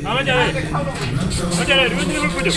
ama jare ma jare du ñu ko def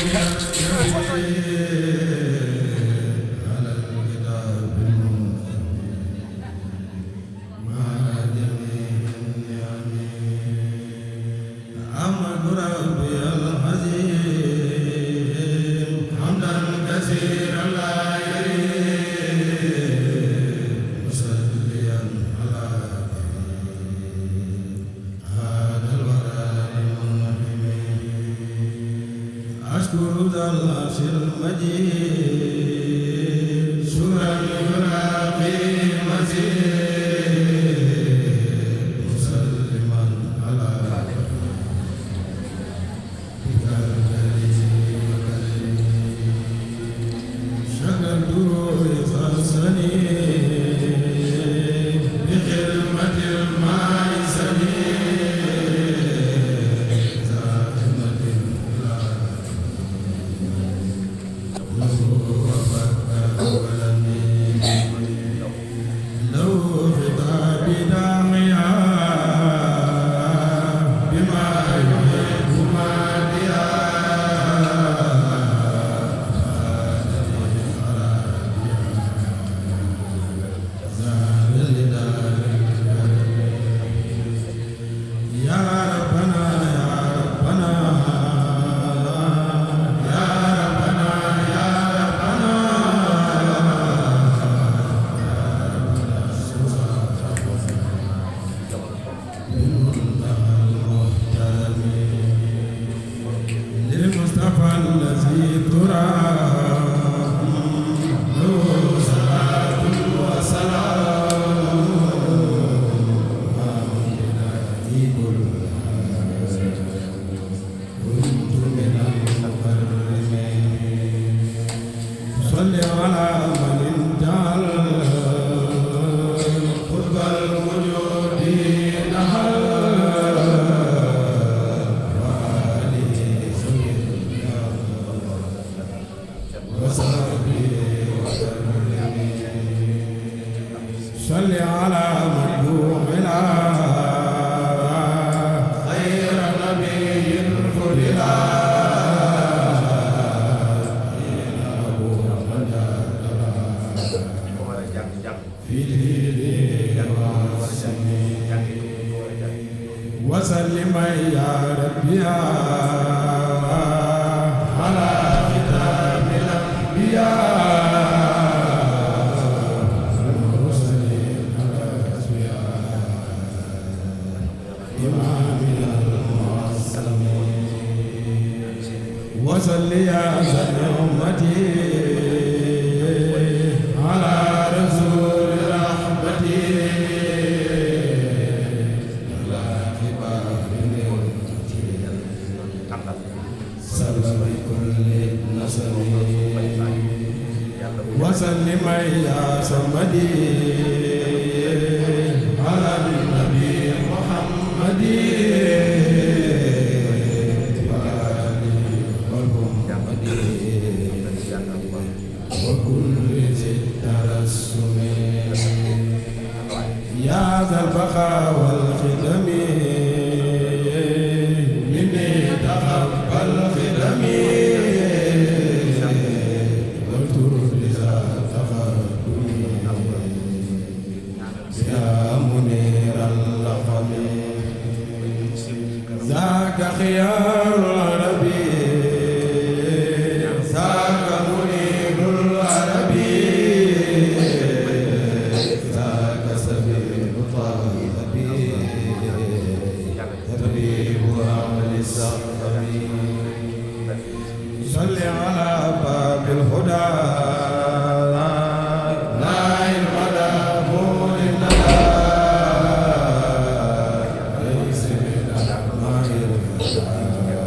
وسلم يا ربي على ختام الأنبياء المرسلين على أسمياء إمام المرسلين وصل يا سيد أمتي على رسول رحمتي وسلم يا صمدي على النبي محمد وآله والمحمد وكل ذي الترسم يا ذا البقاء والخدم مني تقبل خدمي خيار العربي ذاك منير العربي ذاك سبيل طالبي طبيب أهل السقم صل على باب الهدى Thank you.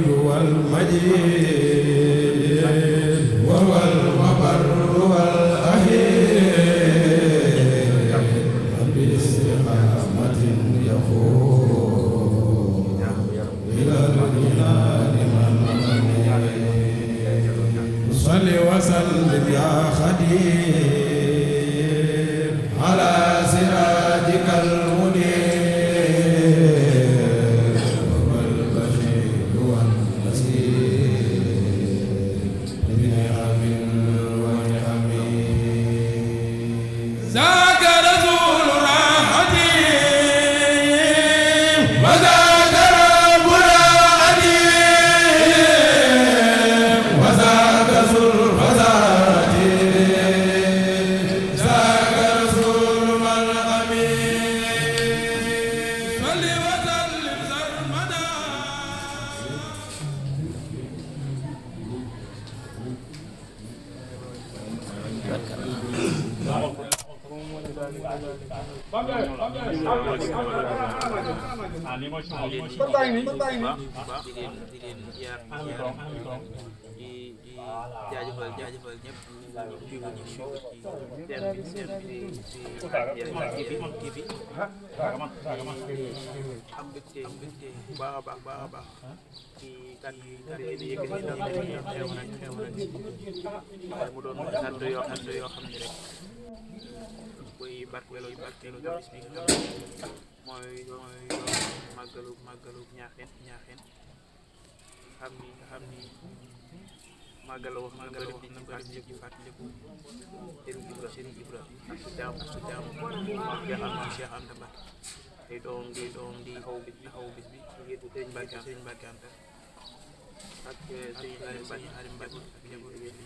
والمجيد وهو المبر والأهيل باستقامة يقود إلى الجنان من صل وسلم يا خدير على سراجك المنير والبشير والنسير بنعم ونعم ذاك رسول راحتي وذاك رب العديم وذاك ذو الفزات ذاك رسول من أمين صل وسلم سرمدا lii mooy sama lii mooy kon baa ngi nii kon baa ngi nii. di leen yaar di jaajëfal ñëpp ñu suivre ci seen bi kii bi am mbégte bu baax a baax ci kàddu yi yëkkati ndax teew nañ waaye mu doon kàddu yoo xam ne rek koy barkeelu bis bi nga xam ne mooy màggalu ñaaxeen nga xam ni màggalu wax nañ ko def ci fàttaliku Serigne Ibra su jaam Cheikh Anta Mbacké ay doom di taxaw bis bi ngir Serigne Mbacké Anta ak Serigne Xarim Mbacké ak njaboot yi yëpp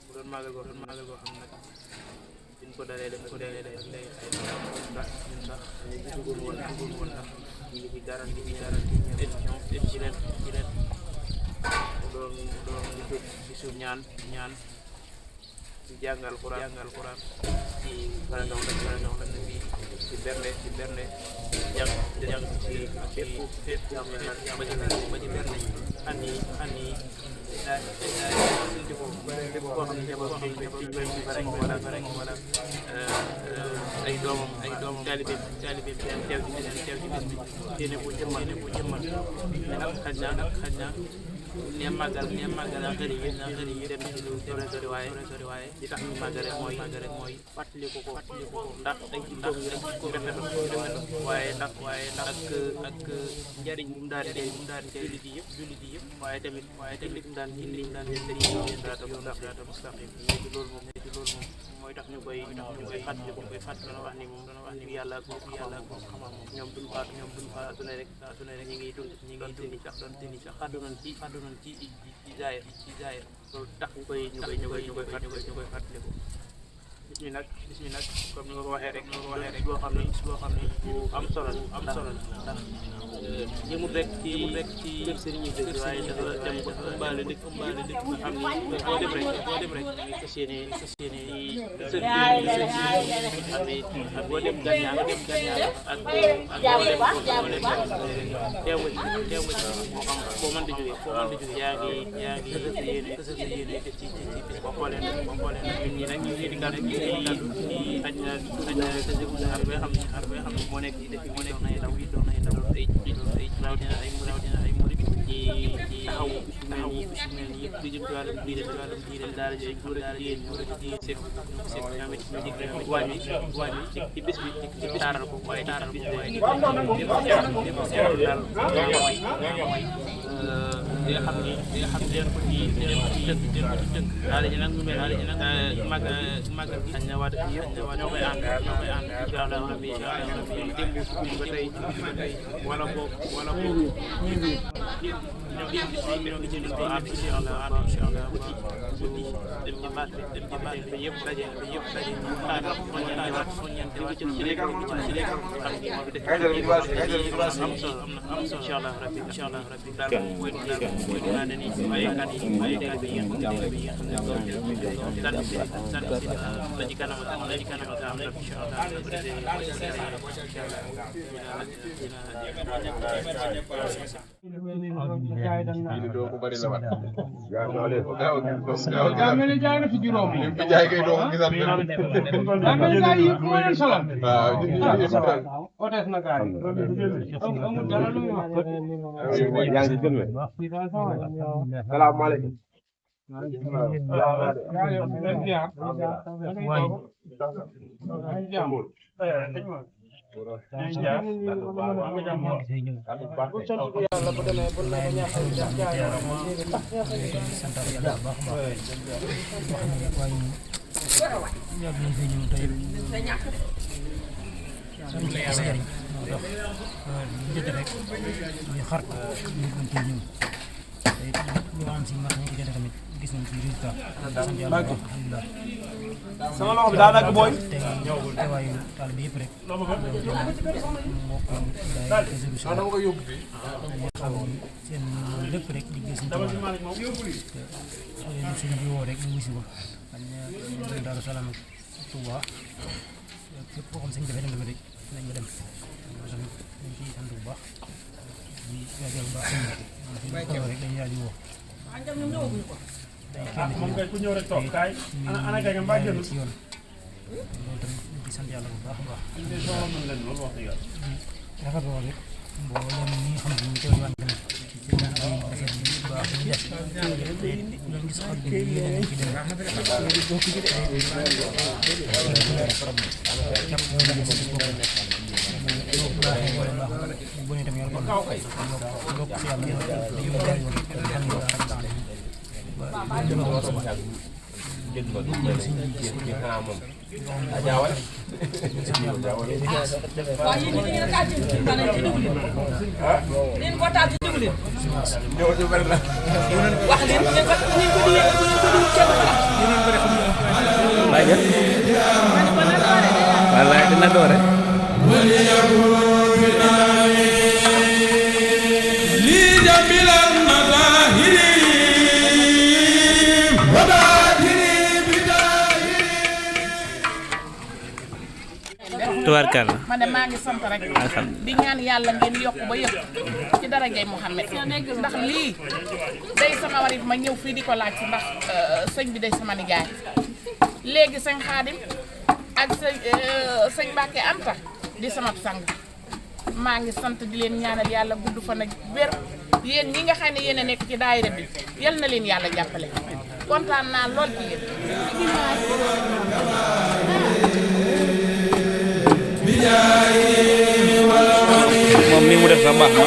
mu doon màggal goo xam nag biñ ko dalee def léegi ay ndax dugul woon ndax ñu ngi fi garanti ci leen doon bisu ñaan ci jàngal Quran ci farandaw la bi ci bernde jàng ci fépp ba ci bernde ani képp koo xam ne njaboot ci rek wala ay doomam taalibe teew ci bis bi téene bu jëmmal xaj na ne màggal ak xëri yi dem ci lu sori waaye li tax ñu màggal rek mooy fàttaliku ko ndax dañ ci rafetlu waaye ndax ak njariñ bu mu daan jullit yi yëpp waaye tamit li mu daan indi siraatal mustaqim loolu moom mooy tax ñu koy fàttaliku dana wax ni yàlla ak moom xamam moom ñoom duñ faatu saa su ne rek ñu ngi dund sax àddunañ ci zaahir loolu tax ñu koy fàttaliku bis mi nag comme ni nga ko waxee rek boo xam ne bu am solo ndax yëmul rek ci kër sëriñ yi dëgg waaye dafa dem ba ëmbaale dëkk nga xam ni boo dem rek ngi fas yéene sëriñ ak boo dem gànnaar ak boo dem teew nga ci moo xam foo mën di jógee yaa ngi fas yéene def ci bis boo xoolee nag ñun ñi nag ñu ngi di gàddu xaj na xar boo xam ne moo nekk ci dëkk bi doon nay daw ay rawatina ay murid ci taxaw mel ni yëpp di jëm ci wàllum diine daara ji góor ak jigéen seet tamit ñu dig rek waañ ci bis bi ci taaral ko waaye taaral bis bi waaye lépp daal mooy li nga xam ne leen ko ci tënk daara ji nag mu mel màggal gi xañ na waa dëkk yëpp ñoo koy ànd incha allah rabbi démb ba tey wala boog ñoo ngi jënd ko ànd incha allah guddi dem ci baat bi yëpp daje xaaral soññante waa ci léegi xam ni moo fi def am solo incha allah rabbi daal mooy naa ne ni baykat yi xam ne la ci kanam am na incha allah doo ko bari la wat daa mel ni jaay na fi juróom li fi jaay kay doo ko gisal daa mel ni jaay yi moo leen solal waaw otes na gaay amul dara lu muy wax yaa ngi filmé salaamaaleykum sama loxo bi daa dagg booy dama ko yóbbu fi seen lépp rek di gis suñu bi woo rek ñu wisi ko dañ Daaru Salaam ak Touba fépp koo xam sëñ dafay dem rek nañ nga dem tamit dañ ciy sant bu baax di waajal bu baax sëñ rek dañ daal di woo moom kay ku ñëw rek toog kaay ana kay nga mbaa jënd ci yoon loolu tamit dañ ciy sant yàlla bu baax a baax loolu wax dëgg yàlla rafetlu woon rek mboolem ñi nga xam ne ñu teew waan tamit ci seen rafet bu baax ñu def leen gis xol bi yéen ci dem bu ne tam yàlla kon yokk si yàlla dañu jaay woon leen ko taal ci déglu leen wax leen ne ko ni ko di wallaay dina doore li jamilal mazahiri wa batini bidahiri tubaarkàlla ma ne maa ngi sant rek di ñaan yàlla ngeen yokk ba yëpp ci darajay Muhammad ndax lii day sama warit ma ñëw fii di ko laaj ndax sëñ bi day sama nijaay léegi sëñ Xaadim ak sëñ Mbàkke Anta di sama sang maa ngi sant di leen ñaanal yàlla gudd fan ak wér yéen ñi nga xam ne yéen a nekk ci daayira bi yal na leen yàlla jàppale kontaan naa lool ci yéen moom ni mu def sax baax na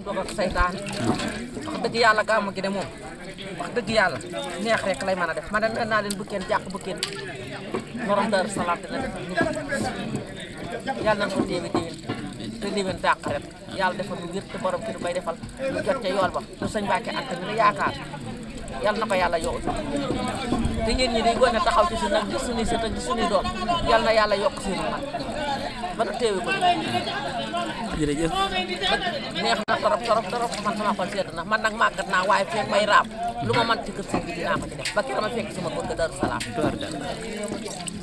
dogal seytaan wax dëgg yàlla gàmmu gi de moom wax dëgg yàlla neex rek lay mën a def ma ne naa leen bu kenn jàq bu kenn borom Daaru Salaam dina defal nit yàlla nañ ko téewe déwén te déwén dàq rek yàlla defal lu wér te borom ki du koy defal lu jot ca yool ba lu sëñ Mbàkke Anta mi la yaakaar yàlla na ko yàlla yow te ngeen ñi day gone taxaw ci suñu nag di suñuy sët ak di suñuy doom yàlla na yàlla yokk seen man ba nu téewe ko jërëjëf neex na torop torop torop man sama xol sedd na man nag màggat naa waaye fekk may raam lu ma mën ci kër sëñ bi dinaa ko ci def ba kii ma fekk sama kër ga Daaru Salaam tubaarkàlla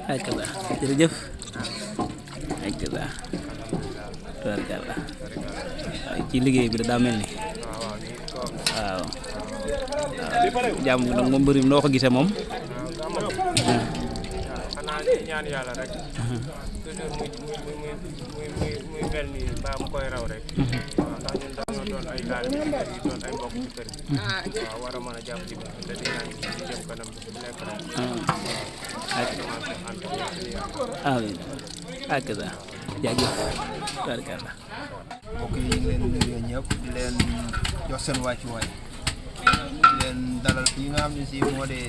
ay ka baax jërëjëf ay ka baax tubaarkàlla waaw ci liggéey bi daa mel ni waaw jàmm nag moom mbëri noo ko gisee moom xanaa ñaan yàlla rek toujours muy mel ni mbaa mu koy raw rek waaw ndax ñun dañoo doon ay laal ci kër yi doon ay mbokk ci kër yi waaw war a mën a jàpp ci biir te di ñaan ci jëm kanam bi bu nekk rek amiin ak sa jaajëf barkalla mbokk yi ñu ngi leen di nuyu ñëpp di leen jox seen wàccuwaay di leen dalal fii nga xam ne si moo de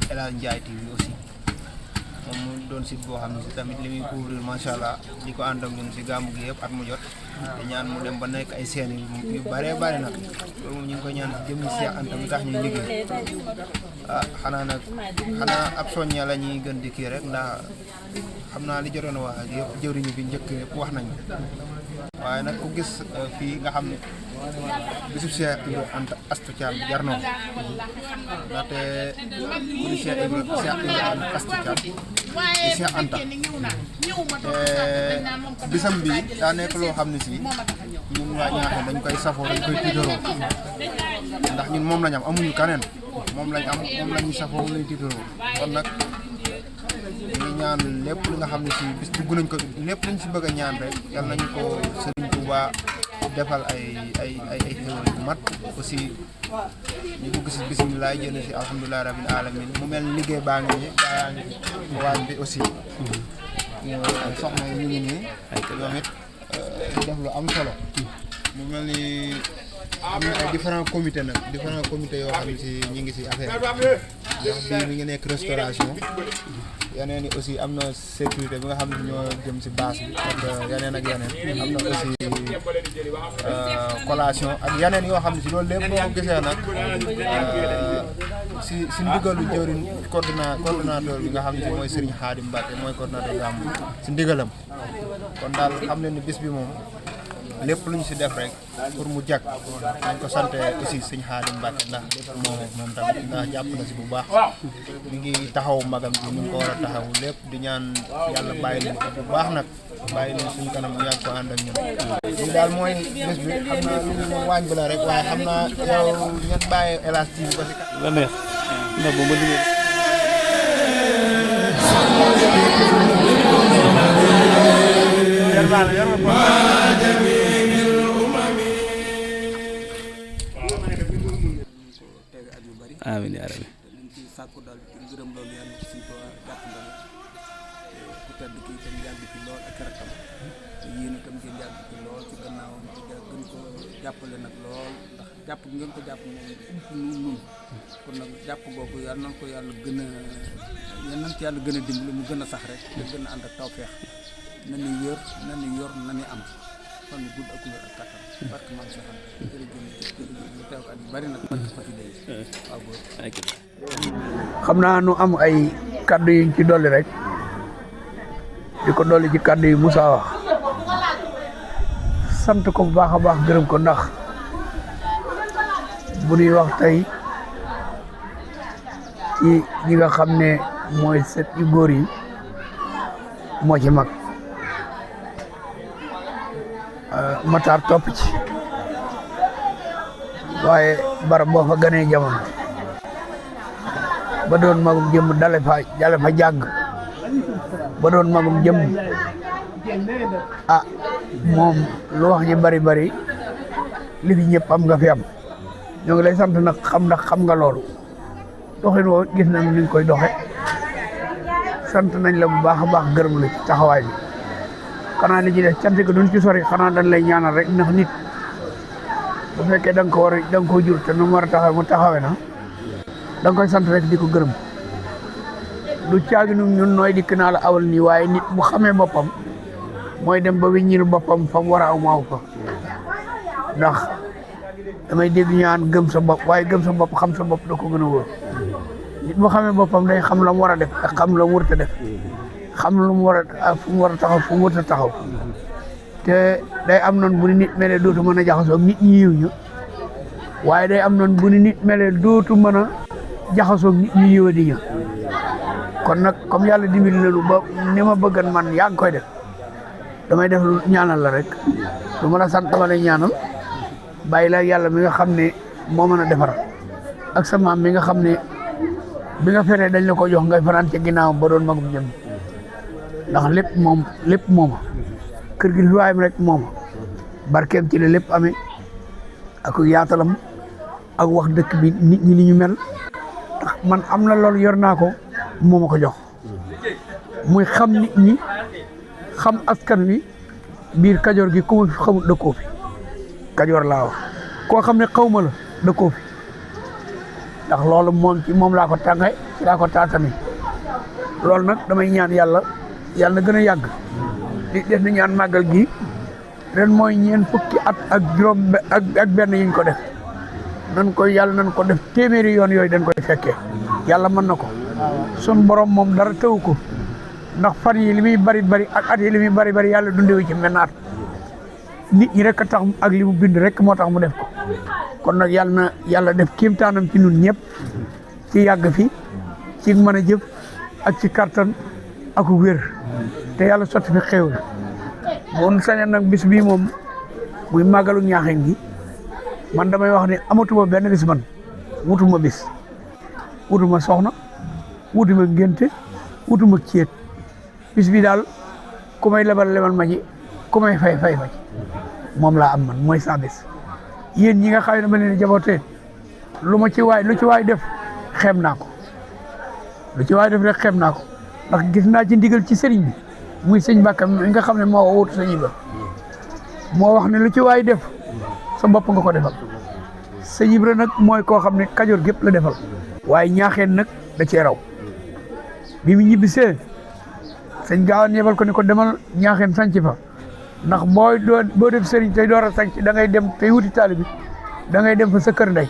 El Hadj Ndiaye TV aussi moom mu doon site boo xam ne si tamit li muy couvrir macha allah di ko ànd ak ñun si gàmmu gi yëpp at mu jot di ñaan mu dem ba nekk ay seen yu bëree bëri nag loolu moom ñu ngi ko ñaan si jëmmi Cheikh Anta mi tax ñuy liggéey xanaa ab soñña la ñuy gën di kii rek ndax xam naa li jotoon a wax ak yëpp jëwriñu bi njëkk yëpp wax nañu waaye nag ku gis fii nga xam ne bisu Cheikh Ibra Anta Astou Thiam jar na ko ndaxte ku ni Cheikh Ibra Astou Thiam di Cheikh Anta bisam bi daa nekk loo xam ne si ñun waa Ñaaxeen dañ koy safoo dañ koy tiitaroo ndax ñun moom lañ am amuñu kaneen moom lañ am moom lañu safoo moom lañu tiitaroo kon nag ñu ñaan lépp li nga xam ne si bis dugg nañ ko lépp luñ si bëgg a ñaan rek yal nañu ko Serigne Touba defal ay xéwal yu mat aussi ñu dugg si bisimilah jënd si alhamdulilah rabbil alamin mu mel liggéey baa ngi nii gaa ngi waañ bi aussi soxna yi ñu ngi nii ñoom it di def lu am solo mu mel ni am na ay différents comités nag différents comités yoo xam ne si ñu ngi si affaire ndax bii mi ngi nekk restauration yeneen yi aussi am na sécurité bi nga xam ne ñoo jëm si base bi ak yeneen ak yeneen am na aussi collation ak yeneen yoo xam ne si loolu lépp boo ko gisee nag si ndigalu jëwriñ coordonnateur bi nga xam ne si mooy Serigne Khadim Mbacke mooy coordonnateur bi am si ndigalam kon daal xam ne ni bis bi moom lépp lu ñu si def rek pour mu jag dañ ko sant aussi Serigne Khadim Mbacke ndax lépp moom tamit ndax jàpp na si bu baax mi ngi taxaw magam bi ñu ko war a taxaw lépp di ñaan yàlla bàyyi leen ko bu baax nag bàyyi leen suñu kanam ñu yàgg ko ànd ak ñun lii daal mooy bés bi xam naa lu ñu waañ bi la rek waaye xam naa yow ñett bàyyi élastique ba si la neex ndax bu ma liggéey amiin yaa rabbi sàkku daal ci gërëm loolu yàlla ci suñu tool jàpp ndal ku tedd ki itam yàgg fi lool ak rakkam yéen itam ngeen yàgg fi lool ci gannaawam te gën ko jàppale nag lool ndax jàpp ngeen ko jàpp moom nun kon nag jàpp googu yàlla nañ ko yàlla gën a yàlla nañ ci yàlla gën a dimbali mu gën a sax rek te gën a ànd ak tawfeex na ni yor na ni am fan yu gudd ak wér ak kattan barke maam Cheikh jërëjëf ñu teew ko at yu bari nag barke fa fi dee waaw góor xam naa nu am ay kaddu yuñ ci dolli rek di ko dolli ci kaddu yi Moussa wax sant ko bu baax a baax gërëm ko ndax bu ñuy wax tey ci ñi nga xam ne mooy set yu góor yi moo ci mag Matar topp ci waaye barab boo fa ganee jamono ba doon magum jëm dale fa jàng ba doon magum jëm moom lu wax ji bari bari li fi ñëpp am nga fi am ñoo ngi lay sant nag xam nga loolu doxin woo gis nañ ni nga koy doxe sant nañ la bu baax a baax gërëm la ci taxawaay bi xanaa li ci def cant ko duñ ci sori xanaa dañ lay ñaanal rek ndax nit bu fekkee da nga ko jur te nu mu war a taxaw mu taxawee na da nga koy sant rek di ko gërëm du caagi ñun nooy dikk naa la awal nii waaye nit bu xamee boppam mooy dem ba wiññil boppam fa mu war a aw ma aw fa ndax damay dégg ñaan gëm sa bopp waaye gëm sa bopp xam sa bopp da ko gën a wóor nit bu xamee boppam day xam la mu war a def ak xam la mu warut a def xam lu mu war a fu mu war a taxaw fu mu warut a taxaw te day am noonu bu ni nit melee dootu mën a jaxasoo ak nit ñi yiw ñu waaye day am noonu bu ni nit melee dootu mën a jaxasoo ak nit ñi yiw di ñu kon nag comme yàlla dimbali nañu ba ni ma bëggan man yaa ngi koy def damay def lu ñaanal la rek lu ma la sant dama lay ñaanal bàyyi la yàlla mi nga xam ne moo mën a defar ak sa maam mi nga xam ne bi nga feree dañ la ko jox ngay fanaan ci ginnaaw ba doon magum jëm ndax lépp mooma kër gi fi waayam rek mooma barkeem ci la lépp amee ak yaatalam ak wax dëkk bi nit ñi li ñu mel ndax man am na loolu yor naa ko moo ma ko jox muy xam nit ñi xam askan wi biir kajoor gi ku ma fi xamul dëkkoo fi kajoor laa wax koo xam ne xawma la dëkkoo fi ndax loolu moom laa ko tànge ci laa ko taatami loolu nag damay ñaan yàlla na gën a yàgg di def na ñaan màggal gi ren mooy ñeen fukki at ak juróom ak benn yiñ ko def nan ko def téeméeri yoon yooyu dañ koy fekkee yàlla mën na ko sun borom moom dara tëw ko ndax fan yi li muy bari ak at yi li muy bari yàlla dundewu ci menn at nit ñi rek a tax ak li mu bind rek moo tax mu def ko kon nag yàlla na yàlla def kéemtaanam ci ñun ñëpp ci yàgg fi ci mën a jëf ak ci kattan ak wér te yàlla sotti fi xéewal bon sañoon nag bis bii moom muy màggalu Ñaaxeen gi man damay wax ne amatuma benn bis man wutuma bis wutuma soxna wutuma ngénte wutuma céet bis bi daal ku may lebal ma ji ku may fay ma ci moom laa am man mooy sa bis yéen ñi nga xam ne ma leen jabootee lu ci waay def xem naa ko lu ci waay def rek xem naa ko ndax gis naa ci ndigal ci sëriñ bi muy sëñ Mbàkke mi nga xam ne moo wutu sëñ Ibra moo wax ne lu ci waay def sa bopp nga ko defal sëñ Ibra nag mooy koo xam ne Kajoor gépp la defal waaye Ñaaxeen nag da cee raw bi mu ñibbisee sëñ Gaawaan yebal ko ni ko demal Ñaaxeen sanc fa ndax boo def sëriñ tey door a sanc da ngay dem tey wuti taalibe bi da ngay dem fa sa kër ndey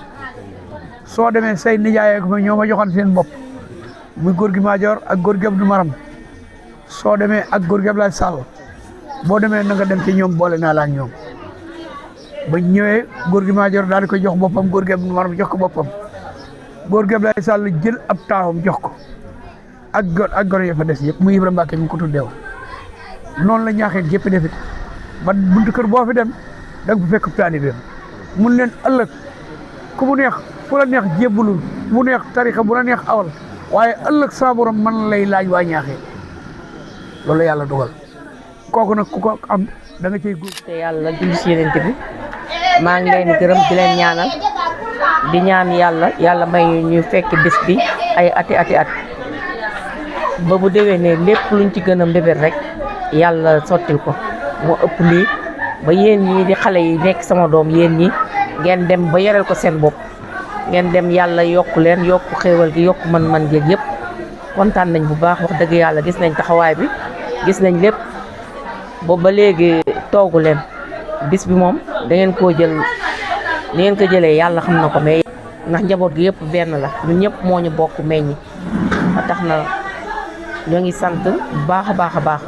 soo demee say nijaayee ko fa ñoo ma joxoon seen bopp muy góor gi Maajoor ak góor gi Abdu Maram soo demee ak góor gi Ablaay Sall boo demee na nga dem ci ñoom boole naa la ak ñoom ba ñëwee góor gi Maajoor daal di koy jox boppam góor gi Abdu Maram jox ko boppam góor gi Ablaay Sall jël ab taawam jox ko ak gor ya fa des yëpp muy Ibra Mbàkke mi ko tuddee woon noonu la Ñaaxeen yëpp defit ba buntu kër boo fi dem da nga fa fekk taalibeem mun leen ëllëg ku mu neex fu la neex jébbulul mu neex tarixa bu la neex awal waaye ëllëg saa borom man lay laaj waa Ñaaxeen loolu yàlla dogal kooku nag ku ko am da nga cey góor te yàlla julli ci Yonent bi maa ngi leen gërëm di leen ñaanal di ñaan yàlla may ñu fekk bés bi ay ati at ba bu déwénee lépp luñ ci gën a mbébét rek yàlla sottil ko moo ëpp lii ba yéen ñi di xale yi nekk sama doom yéen ñi ngeen dem ba yoreel ko seen bopp ngeen dem yàlla yokku leen yokku xéewal gi yokku man-man jéeg yëpp kontaan nañ bu baax wax dëgg yàlla gis nañ taxawaay bi gis nañ lépp boobu ba léegi toogu leen bis bi moom da ngeen koo jël ni ngeen ko jëlee yàlla xam na ko mais ndax njaboot gi yëpp benn la ñun ñëpp moo ñu bokk meññi ba tax na ñoo ngi sant bu baax a baax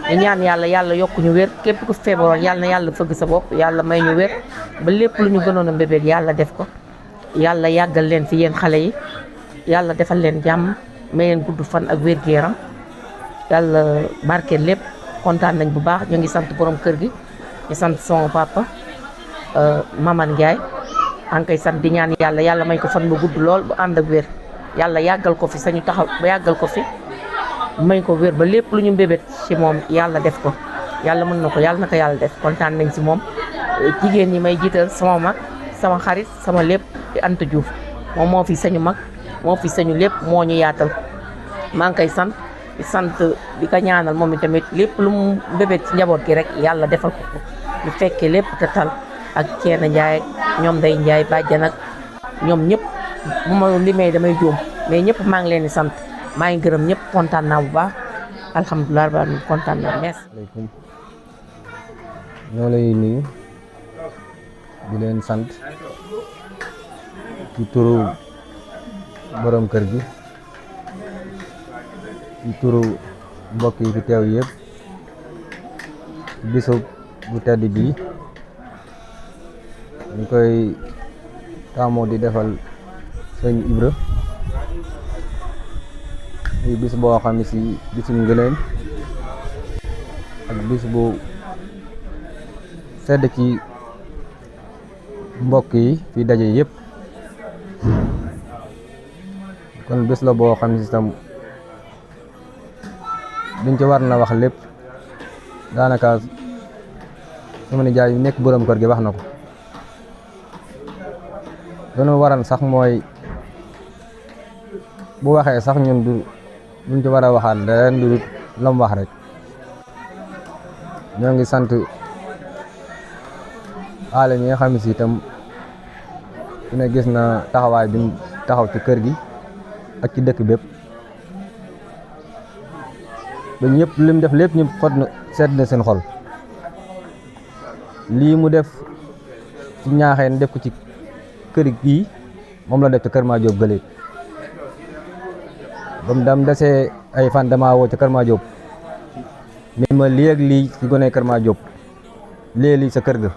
di ñaan yàlla yokku ñu wér képp ku feebaroon yàlla na yàlla fëgg sa bopp yàlla may ñu wér ba lépp lu ñu gënoon a mbébét yàlla def ko yàlla yàggal leen fi yéen xale yi yàlla defal leen jàmm may leen gudd fan ak wér gu yaram yàlla barkeel lépp kontaan nañ bu baax ñu ngi sant borom kër gi ñu sant sama papa Maman Ndiaye an koy sant di ñaan yàlla may ko fan bu gudd lool bu ànd ak wér yàlla yàggal ko fi sañu taxaw ba yàggal ko fi may ko wér ba lépp lu ñu mbébét ci moom yàlla def ko yàlla mën na ko yàlla na ko yàlla def kontaan nañ ci moom jigéen ñi may jiital sama mag sama xarit sama lépp di Anta Diouf moom moo fi sañu mag moo fi sañu lépp moo ñu yaatal maa ngi koy sant di ko ñaanal moom tamit lépp lu mu mbébét ci njaboot gi rek yàlla defal ko ñu fekkee lépp te tal ak Ceena Njaay ñoom Ndey Njaay bàjjan ak ñoom ñëpp bu ma limee damay juum mais ñëpp maa ngi leen di sant maa ngi gërëm ñëpp kontaan naa bu baax alhamdulilah rabbil kontaan naa merci. ñoo lay nuyu di leen sant ci turu borom kër gi ci turu mbokk yi fi teew yëpp bisu bu tedd bii ñu koy taamoo di defal sëñ Ibra muy bis boo xam ne si bisu ngëneel ak bis bu sedd ci mbokk yi fi daje yëpp kon bis la boo xam ne si tam liñ ci war na wax lépp daanaka sama nijaay yu nekk borom kër gi wax na ko doonu waral sax mooy bu waxee sax ñun duñ ci war a waxaat leneen lu lam wax rek ñoo ngi sant aale ñi nga xam ne si itam su ne gis na taxawaay bi mu taxaw ci kër gi ak ci dëkk bépp ba ñëpp lim def lépp ñëpp xot na sedd na seen xol lii mu def ci Ñaaxeen def ko ci kër gii moom la def ci kër Madiop gële ba mu dam desee ay fan damaa woo ca Kër Ma Diop ni ma lii ak lii ci gone Kër Ma Diop lii sa kër ga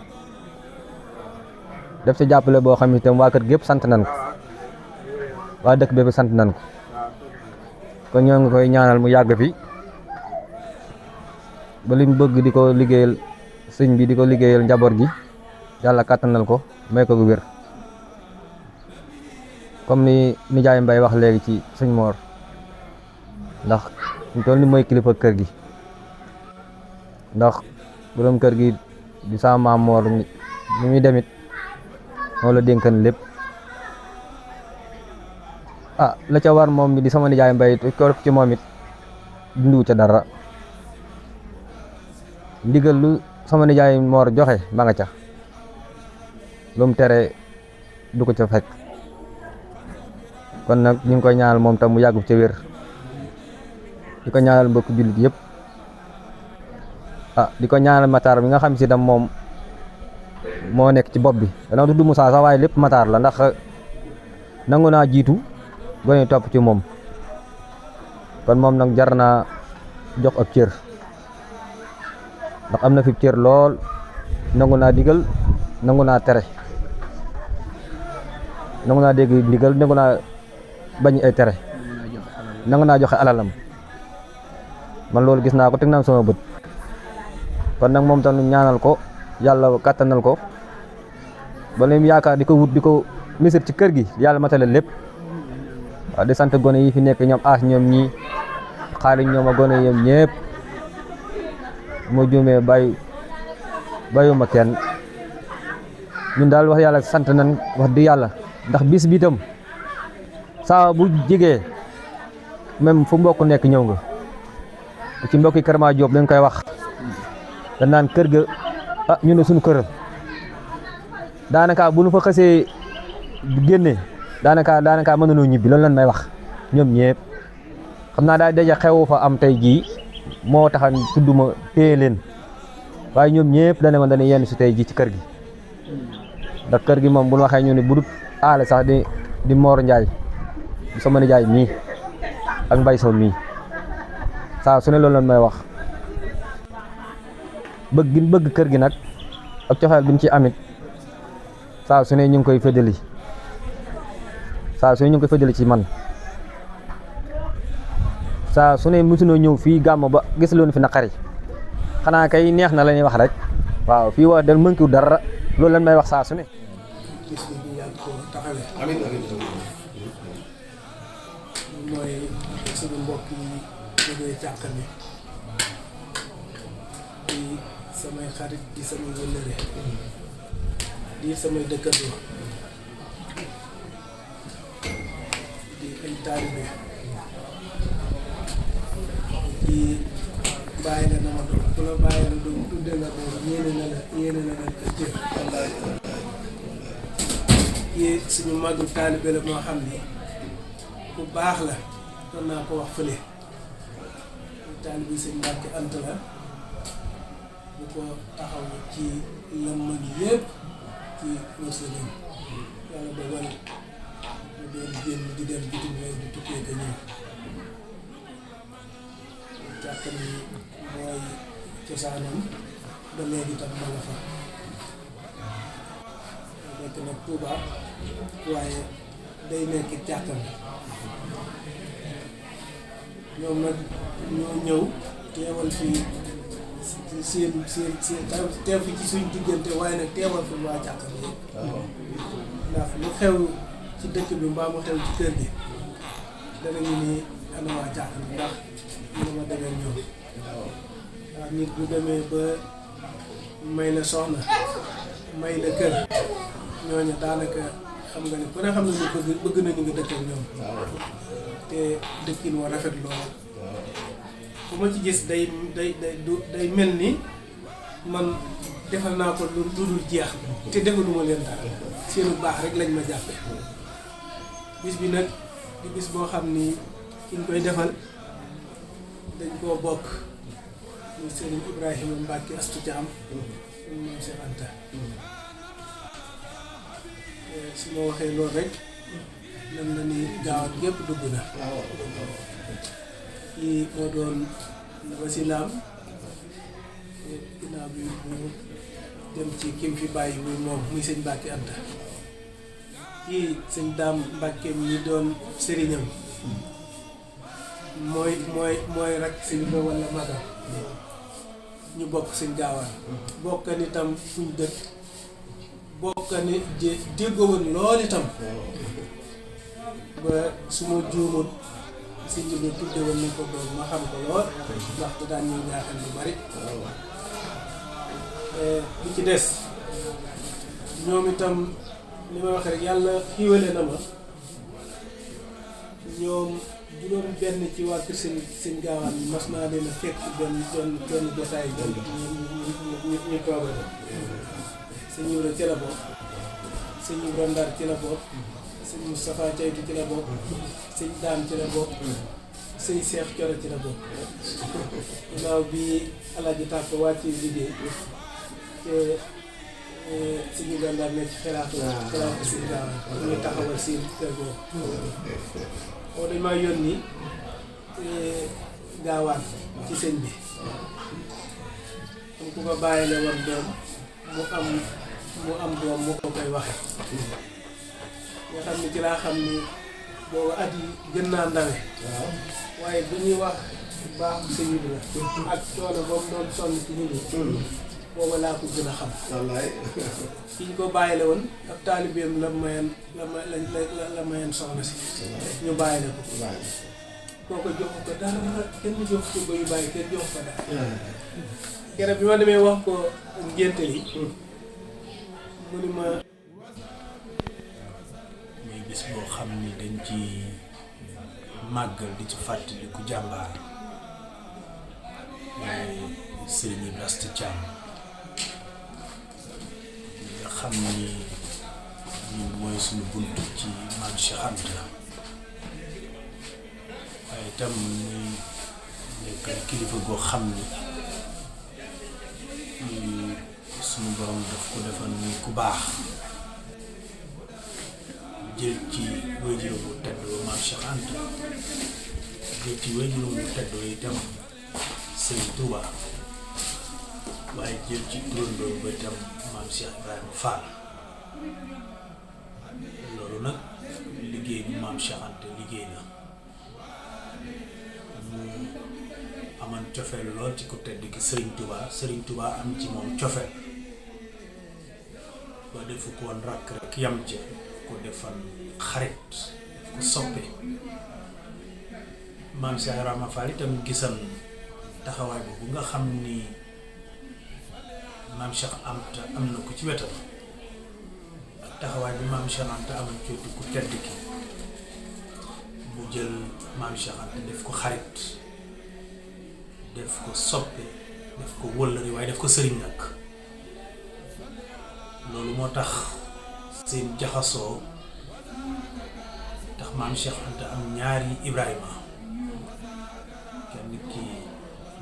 def ci jàppale boo xam ne itam waa kër gi yëpp sant nañ ko waa dëkk bépp sant nañ ko kon ñoo ngi koy ñaanal mu yàgg fi ba li mu bëgg di ko liggéeyal sëñ bi di ko liggéeyal njaboot gi yàlla kàttanal ko may ko gu wér comme ni nijaay Mbay wax léegi ci sëñ Mor ndax ñu toll ni mooy kilifa kër gi ndax borom kër gi di sama maam Mor ni muy demit moo la dénkan lépp la ca war moom mi di sama nijaay Mbay ko def ci moom it dindiwu ca dara ndigal lu sama nijaay Mor joxe ba nga ca lu mu tere du ko ca fekk kon nag ñu ngi koy ñaanal moom tam mu yàggu ca wér di ko ñaanal mbokk jullit yëpp di ko ñaanal Matar bi nga xam si tam moom moo nekk ci bopp bi dana tudd Moussa sax waaye lépp Matar la ndax nangu naa jiitu gone topp ci moom kon moom nag jar naa jox ab cër ndax am na fi cër lool nangu naa digal nangu naa tere nangu naa dégg ndigal nangu naa bañ ay tere nangu naa joxe alalam man loolu gis naa ko teg naa sama bët kon nag moom tam ñaanal ko yàlla kàttanal ko ba leen yaakaar di ko wut di ko misir ci kër gi yàlla matale lépp waaw di sant gone yi fi nekk ñoom aas ñoom ñii xaali ñoom a gone yem ñëpp moo juumee bàyyuma kenn ñun daal wax yàlla sant nañ wax di yàlla ndax bis bi itam saa bu jigee même fu mbokk nekk ñëw nga ci mbokki Kër Ma Diop dañ koy wax da naan kër ga ñu ne suñu kër daanaka bu nu fa xasee génne daanaka mën nañoo ñibbi loolu lan may wax ñoom ñëpp xam naa daal daja xew fa am tey jii moo taxan tudduma téye leen waaye ñoom ñëpp dane woon dañuy yenn si tey ji ci kër gi ndax kër gi moom bu ñu waxee ñu ne bu dul aale sax di Mor Ndiaye di sama nijaay mii ak Mbay Sow mii saa su ne loolu lan may wax bëgg kër gi nag ak cofeel bi ñu ci amit saa su ne ñu ngi koy féddali saa su ne ñu ngi koy féddali ci man saa su ne mosunoo ñëw fii gàmm ba gis loonu fi naqari xanaa kay neex na la ñuy wax rek waaw fii wax del mënkiw dara loolu lan may wax saa su ne mooy suñu mbokk yi jógee Càkkami di samay xarit di samay wëllëre di samay dëkkandoo di ay taalibe di bàyyi la na ma doon ku la bàyyi la doon tudde la doon yéene na la ak jër yi suñu màggu taalibe la moo xam ni ku baax la doon naa ko wax fële taalibe sëñ Mbàkke Anta la bu ko taxaw ci lëmm gi yëpp ci wërsëgam yàlla dogal mu doon génn di dem bitim réew di tukkee ka ñëw Càkkami mooy cosaanam ba léegi tam ma nga fa nekk nag Tuuba waaye day nekk Càkkami ñoom nag ñoo ñëw teewal fii seen teew fi ci suñ diggante waaye nag teewal fi waa Càkkami yëpp ndax lu xew ci dëkk bi mbaa mu xew ci kër gi danañu ni ana waa Càkkami ndax ñu ma demee ñoom ndax nit bu demee ba may la soxna may la kër ñooñu daanaka xam nga ne ku ne xam ne ñu bëgg nañu nga dëkk ak ñoom te dëkkin wa rafet lool ku ma ci gis day mel ni man defal naa ko lu dul jeex te defaluma leen dara seenu baax rek lañ ma jàppe bis bi nag di bis boo xam ni ki ñu koy defal dañ koo bokk muy Serigne Ibrahima Mbacke Astou Thiam moom Cheikh Anta su ma waxee loolu rek nan na ni gaawat gépp dugg na kii moo doon wasilaam ginnaaw bi mu dem ci kim fi bàyyi muy moom muy sëñ Mbàkke Anta kii sëñ Daam Mbàkke mi doon sëriñam mooy rek sëñ ba walla magam ñu bokk sëñ Gaawaan bokk ni tam fuñ dëkk bokk ni déggowoon lool itam ba su ma juumut sëñ bi tudde woon nañ ko doom ma xam ko lool ndax da daan ñuy ñaaxal lu bari li ci des ñoom itam li ma wax rek yàlla xiiwale na ma ñoom juróom benn ci waa kër sëñ Gaawaan mas naa leen a fekk benn jotaay ñu toog sëñ Ibra ci la bokk sëñ Ibra Ndar ci la bokk sëñ Moustapha Caytu ci la bokk sëñ Daam ci la bokk sëñ Seex Coro ci la bokk ginnaaw bi Alaaji Tàkk wàcc liggéey te sëñ Ibra Ndar nekk ci xelaatu sëñ Gaawaan ñu taxawal seen kër boobu oo dañ maa yónni Gaawaan ci sëñ bi am ku ko bàyyi la woon doom mu am doom mu ko koy waxe nga xam ni ci laa xam ni boobu at yi gën naa ndawe waaye bu ñuy wax baaxu sëñ bi la ak coono boobu doon sonn ci nit ñi booba laa ko gën a xam ki ñu ko bàyyi la woon ab taalibeem la mayen soxna si ñu bàyyi la ko kooko jox ko dara kenn jox ko ba yu bàyyi kenn jox ko dara keroog bi ma demee wax ko ngénte li mu ni ma muy bis boo xam ni dañ ci màggal di ci fàttali ku jàmbaar mooy Serigne Ibrahima Thiam nga xam ni ñun mooy suñu bunt ci Maam Cheikh Anta waaye itam muy nekk kilifa goo xam ni suñu borom daf ko defal ni ku baax jël ci waajuram bu teddoo Maam Cheikh Anta jël ci waajuram bu teddoo itam Sëriñ Touba waaye jël ci turandoo ba itam Maam Cheikh Ibrahima Fall loolu nag liggéey bu Maam Cheikh Anta liggéey na mu aman cofeel lool ci ku tedd ki Sëriñ Touba am ci moom cofeel ba defu ko woon rakk rek yam ca ko defal xarit ko soppe Maam Cheikh Ibrahima Fall itam gisam taxawaay boobu nga xam ni Maam Cheikh Anta am na ko ci wetam ak taxawaay bi Maam Cheikh Anta amal ci wetu ku tedd ki mu jël Maam Cheikh Anta def ko xarit def ko soppe def ko wëllëri waaye def ko sëriñ nag loolu moo tax seen jaxasoo tax Maam Cheikh Anta am ñaari Ibrahima kenn ki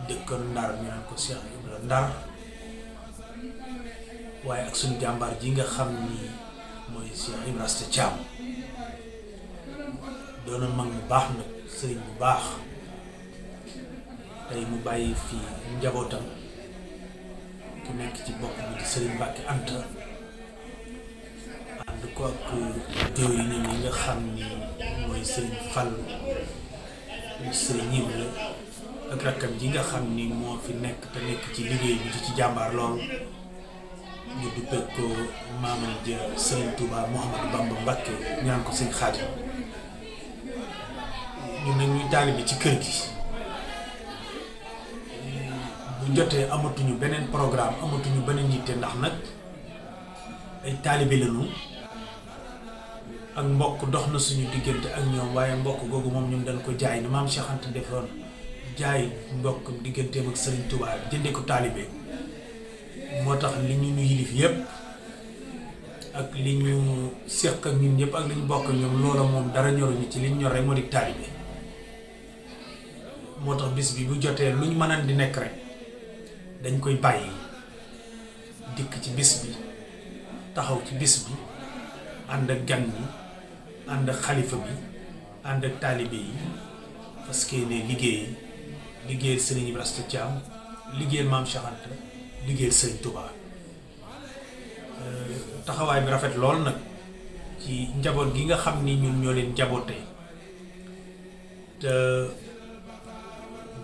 dëkkoon Ndar ñu naan ko Cheikh Ibra Ndar waaye ak suñu jàmbaar ji nga xam ni mooy Cheikh Ibrahima Thiam doonoon mag mu baax nag sëriñ bu baax tey mu bàyyi fii njabootam ki nekk ci bopp bi di Sëriñ Mbàkke Anta ànd ko ak jëwriñam yi nga xam ni mooy Sëriñ Fall Sëriñ Ibra ak rakkam ji nga xam ni moo fi nekk te nekk ci liggéey bi di ci jàmbaar lool ñu duppee ko maamam ja Sëriñ Touba Mouhamadou Bamba Mbacké ñu naan ko Sëriñ Xaadim ñu ne ñuy taalibe ci kër gi bu jotee amatuñu beneen programme amatuñu beneen yitte ndax nag ay taalibe lañu ak mbokk dox na suñu diggante ak ñoom waaye mbokk googu moom ñun dañ ko jaay ni Maam Cheikh Anta defoon jaay mbokk digganteem ak Sëriñ Touba jënde ko taalibe moo tax li ñu nu yilif yépp ak li ñu séq ak ñun ñëpp ak li ñu bokk ak ñoom loola moom dara ñoruñu ci li ñu ñor rek moo di taalibe moo tax bis bi bu jotee lu ñu mënan di nekk rek dañ koy bàyyi dikk ci bis bi taxaw ci bis bi ànd ak gan yi ànd ak xalifa bi ànd ak taalibe yi parce que ne liggéeyal Serigne Ibra Asta Thiam liggéeyal Maam Cheikh Anta liggéeyal Serigne Touba taxawaay bi rafet lool nag ci njaboot gi nga xam ni ñun ñoo leen njabootee te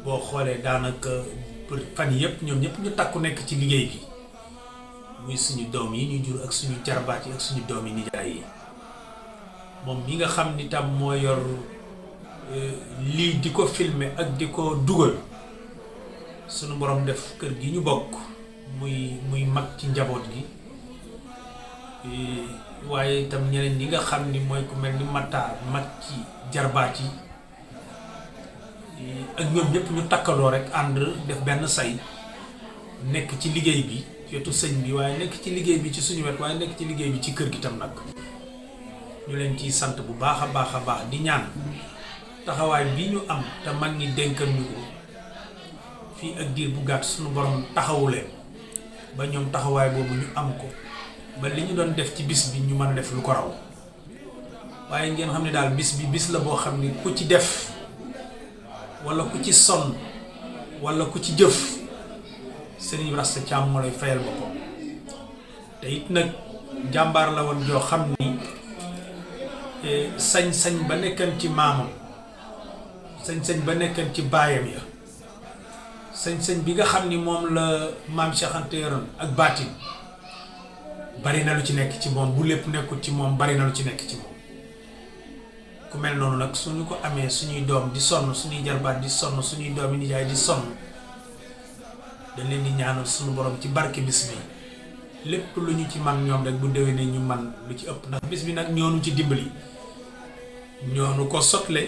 boo xoolee daanaka fan yëpp ñoom ñëpp ñu takku nekk ci liggéey bi muy suñu doom yi ñu jur ak suñu jarbaat yi ak suñu doom yi nijaay yi moom mi nga xam ni tam moo yor lii di ko filmer ak di ko dugal suñu borom def kër gi ñu bokk muy mag ci njaboot gi waaye itam ñeneen ñi nga xam ni mooy ku mel ni Matar mag ci jarbaat yi ak ñoom ñëpp ñu takkaloo rek ànd def benn say nekk ci liggéey bi wetu sëñ bi waaye nekk ci liggéey bi ci suñu wet waaye nekk ci liggéey bi ci kër gi tam nag ñu leen ciy sant bu baax a baax di ñaan taxawaay bi ñu am te mag ñi dénkal ñu ko fii ak diir bu gàtt suñu borom taxawu leen ba ñoom taxawaay boobu ñu am ko ba li ñu doon def ci bis bi ñu mën a def lu ko raw waaye ngeen xam ne daal bis bi bis la boo xam ni ku ci def wala ku ci sonn wala ku ci jëf Serigne Ibra Asta Thiam moo lay fayal boppam te it nag jàmbaar la woon joo xam ni sañ-sañ ba nekkan ci maamam sañ-sañ ba nekkan ci baayam ya sañ-sañ bi nga xam ni moom la maam Cheikh Anta yoroon ak baatin bari na lu ci nekk ci moom bu lépp nekkul ci moom bari na lu ci nekk ci moom ku mel noonu nag suñu ko amee suñuy doom di sonn suñuy jarbaat di sonn suñuy doom yi nijaay di sonn dañ leen di ñaanal suñu borom ci barke bis bi lépp lu ñu ci man ñoom rek bu déwénee ñu man lu ci ëpp ndax bis bi nag ñoonu ci dimbali ñoonu ko sotle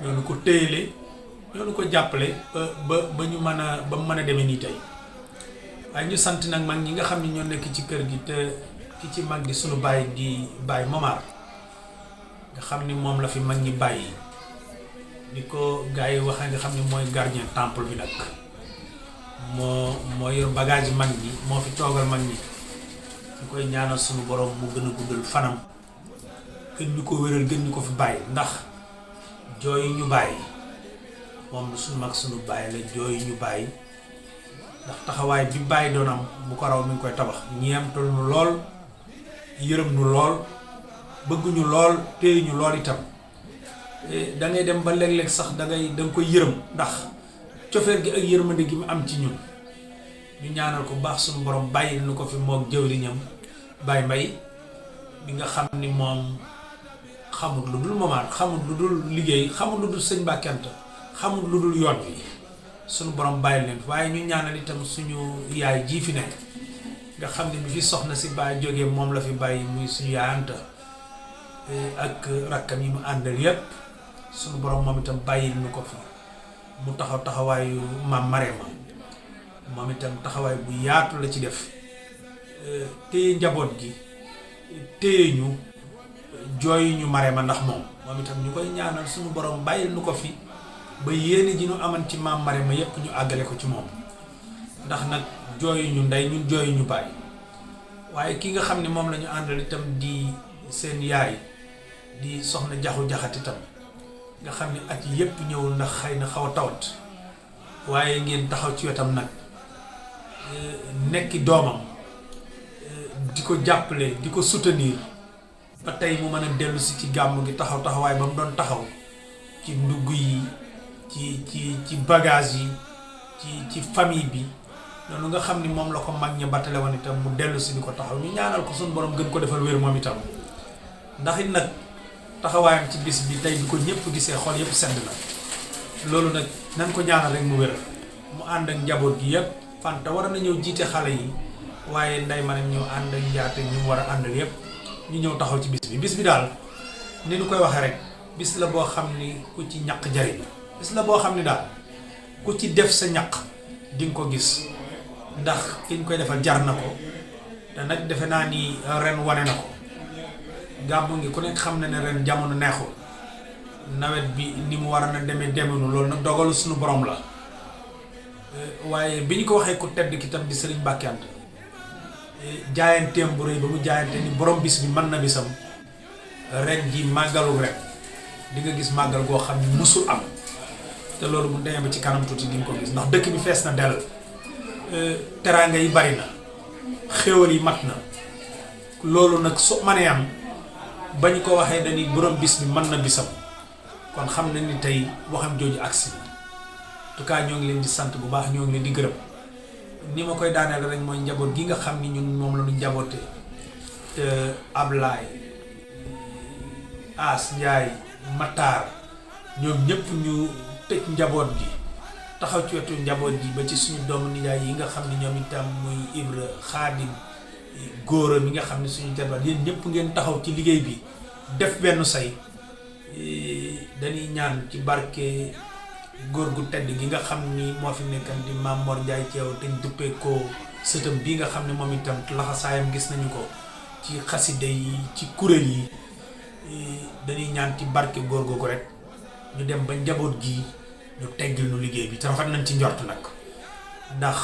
ñoonu ko téyele ñoonu ko jàppale ba ñu mën a ba mu mën a demee nii tey waaye ñu sant nag mag ñi nga xam ne ñoo nekk ci kër gi te ki ci mag di suñu baay di baay Momar nga xam ni moom la fi mag ñi bàyyi ni ko gars yi waxee nga xam ni mooy gardien temple bi nag moo yor bagage mag ñi moo fi toogal mag ñi ñu koy ñaanal suñu borom mu gën a guddal fanam gën ñu ko wéral gën ñu ko fi bàyyi ndax jooy ñu bàyyi moom suñu mag suñu bàyyi la jooy ñu bàyyi ndax taxawaay bi bàyyi doon am bu ko raw mi ngi koy tabax ñeemtal nu lool yërëm nu lool bëgguñu lool téye ñu lool itam da ngay dem ba léeg-léeg sax da nga koy yërëm ndax cofeer gi ak yërmande gi mu am ci ñun ñu ñaanal ko baax suñu borom bàyyi nu ko fi moog jëwriñam Baye Mbaye bi nga xam ni moom xamul lu dul Momar xamul lu dul liggéey xamul lu dul sëñ Mbàkke Anta xamul lu dul yoon bi suñu borom bàyyi leen waaye ñu ñaanal itam suñu yaay jii fi nekk nga xam ne bi fi soxna si Baye jógee moom la fi bàyyi muy suñu yaay Anta ak rakkam yi mu àndal yépp suñu borom moom itam bàyyil nu ko fi mu taxawaayu maam Marema moom itam taxawaay bu yaatu la ci def téye njaboot gi téye ñu jooy ñu Marema ndax moom itam ñu koy ñaanal suñu borom bàyyil nu ko fi ba yéene ji ñu aman ci maam Marema yépp ñu àggale ko ci moom ndax nag jooyu ñu ndey ñun jooyu ñu bàyyi waaye ki nga xam ne moom la ñu àndal itam di seen yaay di soxna jaxu jaxat itam nga xam ne at yépp ñëwul ndax xëy na xaw a tawat waaye ngeen taxaw ci wetam nag nekki doomam di ko jàppale di ko soutenir ba tey mu mën a dellu si ci gàmm gi taxawaay ba mu doon taxaw ci ndugg yi ci bagage yi ci famille bi noonu nga xam ni moom la ko mag ña battale woon itam mu dellu si di ko taxaw ñu ñaanal ko suñu borom gën ko defal wér moom itam ndax it nag taxawaayam ci bis bi tey bi ko ñëpp gisee xol yëpp sedd na loolu nag nañ ko ñaanal rek mu wér mu ànd ak njaboot gi yëpp Fanta war na ñëw jiite xale yi waaye nday ma ñëw ànd ak njaate ñu war a àndal yëpp ñu ñëw taxaw ci bis bi daal ni ñu koy waxee rek bis la boo xam ni ku ci ñaq jariñ bis la boo xam ni daal ku ci def sa ñaq di nga ko gis ndax ki ñu koy defal jar na ko te nag defe naa ni ren wane na ko gàmmu ngi ku nekk xam na ne ren jamono neexul nawet bi ni mu war a na demenu loolu nag dogalu suñu borom la waaye bi ñu ko waxee ku tedd ki tam di Serigne Mbàkke Anta jaayanteem bu rëy ba mu jaayante ni borom bis bi mën na bisam ren ji màggalu ren di nga gis màggal goo xam ne musul am te loolu bu demee ba ci kanam tuuti di nga ko gis ndax dëkk bi fees na dell teraanga yi bari na xéwal yi mat na loolu nag su mënee am bañ ko waxee dañuy borom bis bi mën na bisam kon xam nañ ni tey waxam jooju agsi en tout cas ñoo ngi leen di sant bu baax ñoo ngi leen di gërëm ni ma koy daaneel rek mooy njaboot gi nga xam ni ñun moom la ñu njaboote te Ablaye As Ndiaye Matar ñoom ñëpp ñu tëj njaboot gi taxaw ci wetu njaboot gi ba ci suñu doomu nijaay yi nga xam ne ñoom itam muy Ibra Xaadim góora mi nga xam ne suñu jarbaat yéen ñëpp ngeen taxaw ci liggéey bi def benn say dañuy ñaan ci barke góor gu tedd gi nga xam ni moo fi nekkan di Maam Mor Ndiaye Thiaw te ñu duppee ko sëtam bii nga xam ne moom itam laxasaayam gis nañu ko ci xaside yi ci kuréel yi dañuy ñaan ci barke góor googu rek ñu dem ba njaboot gi ñu teggil nu liggéey bi te rafet nañ ci njort nag ndax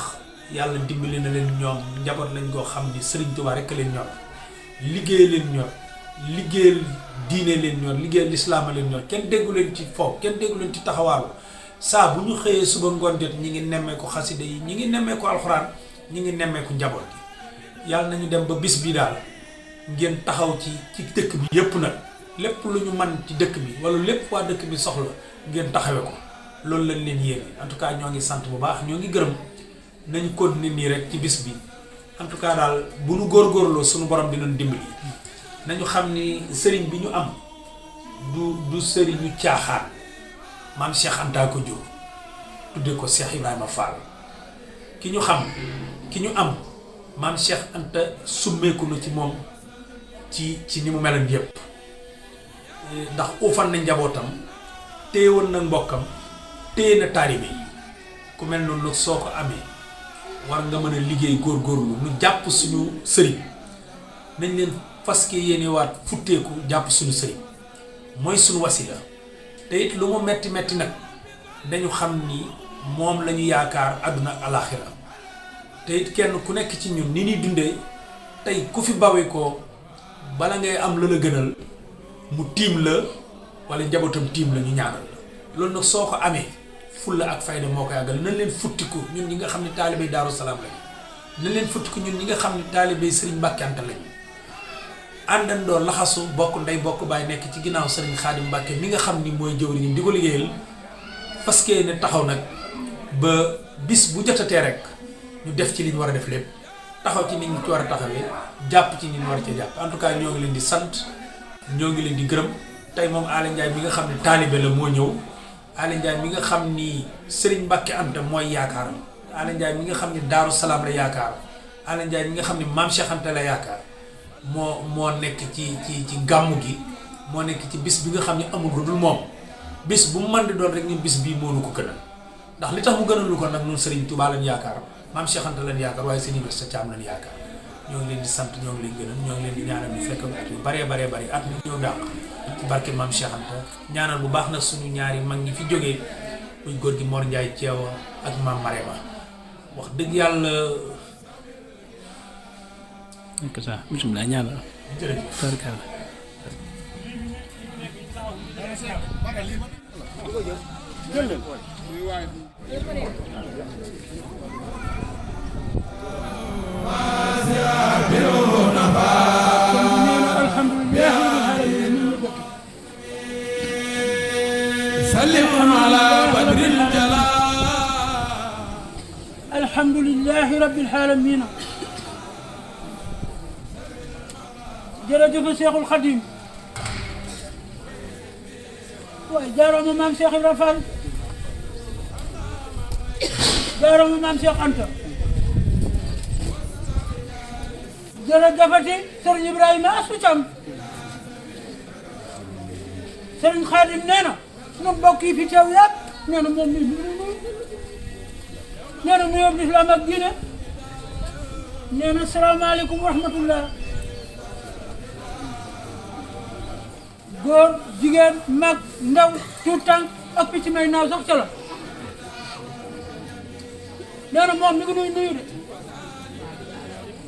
yàlla dimbali na leen ñoom njaboot lañ koo xam ni Sëriñ Tuubaa rek leen ñor liggéey leen ñor liggéeyal diine leen ñor liggéeyal lislaama leen ñor kenn déggu leen ci foofu kenn déggu leen ci taxawaalu saa bu ñu xëyee suba ngoon jot ñi ngi nemmeeku xasida yi ñi ngi nemmeeku alxuraan ñi ngi nemmeeku njaboot gi yàlla nañu dem ba bis bi daal ngeen taxaw ci dëkk bi yépp nag lépp lu ñu man ci dëkk bi wala lépp waa dëkk bi soxla ngeen taxawe ko loolu lañ leen yéene en tout cas ñoo ngi sant bu baax ñoo ngi gërëm nañu continuer nii rek ci bis bi en tout cas daal bu nu góorgóorloo suñu borom dinañ dimbali nañu xam ni sëriñ bi ñu am du sëriñu caaxaan maam Cheikh Anta ko jur tudde ko Cheikh Ibrahima Fall ki ñu xam ki ñu am maam Cheikh Anta summeeku na ci moom ci ni mu melan yépp ndax uufan na njabootam téye woon na mbokkam téye na taalibe yi ku mel noonu nag soo ko amee war nga mën a liggéey góorgóorlu nu jàpp suñu sëriñ nañ leen faske yéene waat futteeku jàpp suñu sëriñ mooy suñu wasila te it lu mu metti metti nag dañu xam ni moom la ñu yaakaar àdduna ak alaaxira te it kenn ku nekk ci ñun ni ñuy dundee tey ku fi bawee ko bala ngay am la la gënal mu tiim la wala njabootam tiim la ñu ñaanal la loolu nag soo ko amee fulla ak fayda moo ko yàggal nañ leen futtiku ñun ñi nga xam ne taalibey Daaru Salaam lañu nañ leen futtiku ñun ñi nga xam ne taalibey Sëriñ Mbàkke Anta lañu àndandoo laxasu bokk ndey bokk baay nekk ci ginnaaw Sëriñ Xaadim Mbàkke mi nga xam ni mooy jëwriñam di ko liggéeyal parce que ne taxaw nag ba bis bu jotatee rek ñu def ci li ñu war a def lépp taxaw ci nit ñi ci war a taxawee jàpp ci nit ñi war a ca jàpp en tout cas ñoo ngi leen di sant ñoo ngi leen di gërëm tey moom Aly Ndiaye mi nga xam ne taalibe la moo ñëw Aly Ndiaye mi nga xam ni Sëriñ Mbàkke Anta mooy yaakaaram Aly Ndiaye mi nga xam ne Daaru Salaam la yaakaar Aly Ndiaye mi nga xam ne Maam Cheikh Anta la yaakaar moo nekk ci gàmmu gi moo nekk ci bis bi nga xam ne amul lu dul moom bis bu mu mën di doon rek ñun bis bii moo nu ko gënal ndax li tax mu gënal lu ko nag ñun Sëriñ Tuubaa lañ yaakaar Maam Cheikh Anta lañ yaakaar waaye Sëriñ Ibrahima Thiam lañ yaakaar ñoo ngi leen di sant ñoo ngi leen gënal ñoo ngi leen di ñaanal ñu fekk at yu baree bari at ñu ñëw dàq ci barke Maam Cheikh Anta ñaanal bu baax nag suñu ñaari mag ñi fi jógee muy góor gi Mor Ndiaye Thiaw ak Maam Marema wax dëgg yàlla. ok ça bisimilah ñaanal. jërëjëf barkalla. الحمد لله رب العالمين jërëjëf Cheikhul Khadim waaye jaarama maam Cheikh Ibrahima Fall jaarama maam Cheikh Anta jërëjëfati Serigne Ibrahima Assou Thiam Serigne Khadim nee na sunu mbokk yi fi teew yëpp nee na moom nee na nuyoo lislaam ak diine nee na salaamaaleykum wa rahmatullah góor jigéen mag ndaw tuut tànk ak picc may naaw sax ca la nee na moom mi ngi nuyu de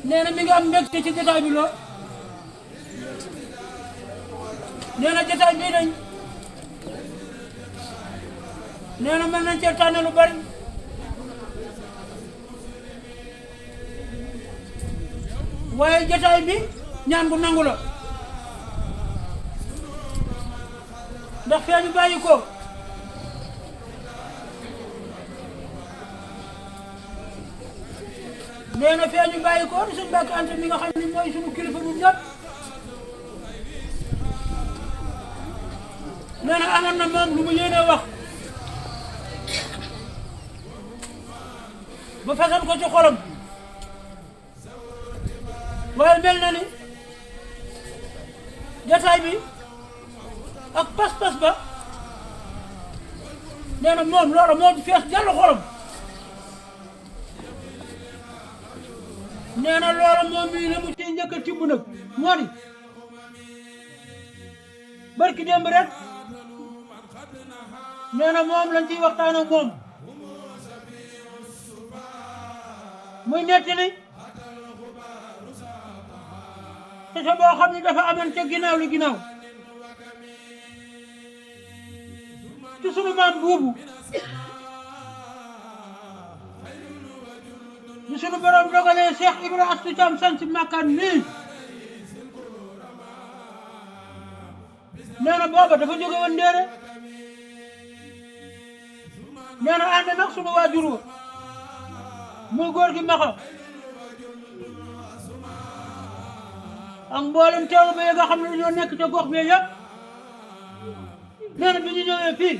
nee na mi ngi am mbégte ci jotaay bi lool nee na jotaay bii dañ nee na mën nañ cee tànn lu bari waaye jotaay bi ñaan gu nangu la ndax fee ñu bàyyi ko nee na fee ñu bàyyi ko di suñu Mbàkke Anta mi nga xam ne mooy suñu kilifa ñun ñëpp nee na amoon na moom lu mu yéene wax ba fasal ko ci xolam waaye mel na ni jotaay bi ak pas-pas ba nee na moom loola moo ci fees jàll xolam nee na loola moom mii la mu ciy njëkk a tibb nag moo di barki démb rek nee na moom lañ ciy waxtaan ak moom muy nettali te sa boo xam ne dafa amoon ca ginnaaw li ginnaaw ci sunu maam buubu ñu sunu borom dogalee Cheikh Ibra Astou Thiam sant Makkaan nii nee na booba dafa jóge woon Ndéere nee na ànd nag sunu waajur wa muy góor gi maxa ak mboolem teewlu ba nga xam ne dañoo nekk ca gox bi yëpp nee na bi ñu ñëwee fii